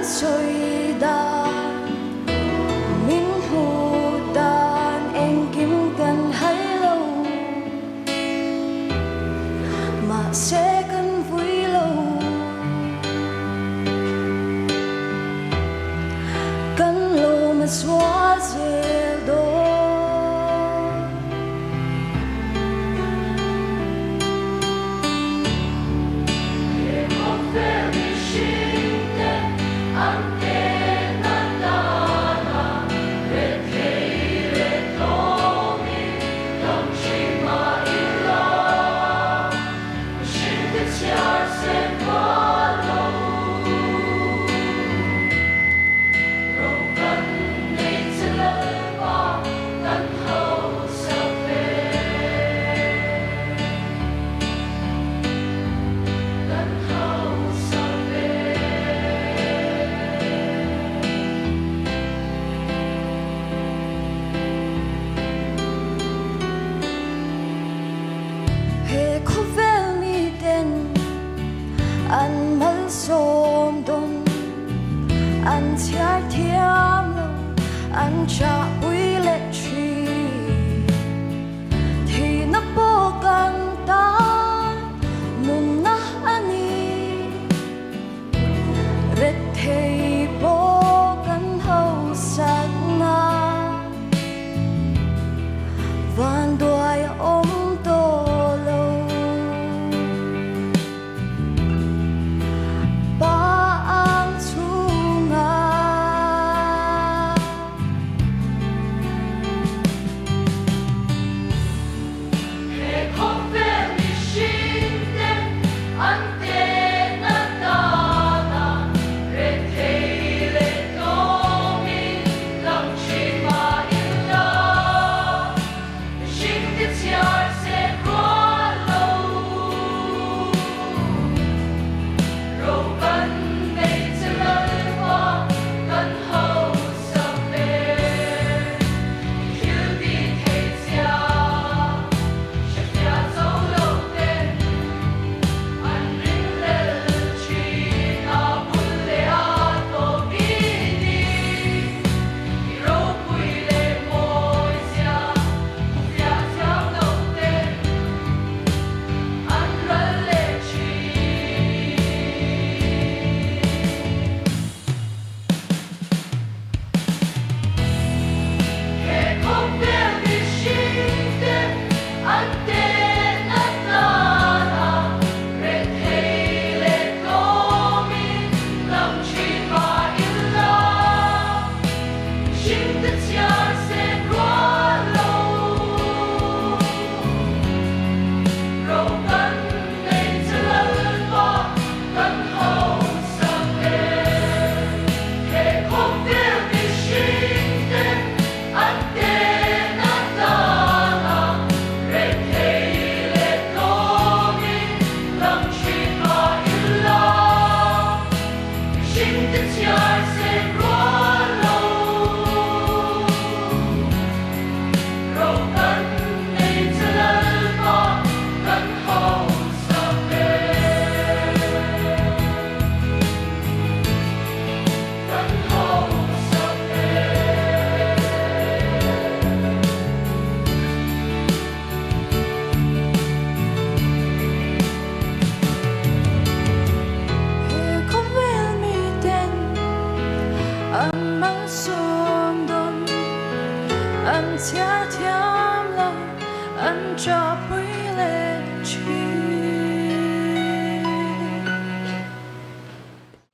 sawi dan, min hmuh dan engkim kan hai lo. Mahse kan vui lo. Kan lawm a zual zel dawn. He khawvel mihringte an tehna tana rethei leh tlawmin dam thin mah ila, mihringte chhiar sen rual lo. Ro kan nei che Lalpa kan hausa ve. Kan hausa ve. He khawvel miten an malsawm dawn, an chhiar thiam lo, an chahpui leh thin. Thihna pawh kan tan nunna a ni. Rethei pawh kan hausakna vanduai a awm tawh lo. Pa ang chhungah. He khawvel mihringte an tehna tana rethei leh tlawmin lang thin mah ila, mihringte chhiar sen rual lo. Ro kan nei che Lalpa kan hausa ve. I thil tih theih chia hrefiah zo lo ten an ringhlel thin a bul leh a tawp i ni. I ropui leh mawi zia hmufiah thiam lo ten an ral leh thin. He khawvel mihringte an tehna tana rethei leh tlawmin lang thin mah ila, mihringte chhiar sen rual lo. Ro kan nei che Lalpa kan hausa ve. He khawvel mihringte an tehna tana rethei leh tlawmin lang thin mah ila, mihringte chhiar sen rual lo. Ro kan nei che Lalpa kan hausa ve. Kan hausa ve. He khawvel miten an malsawm dawn, an chhiar thiam lo, an chahpui leh thin.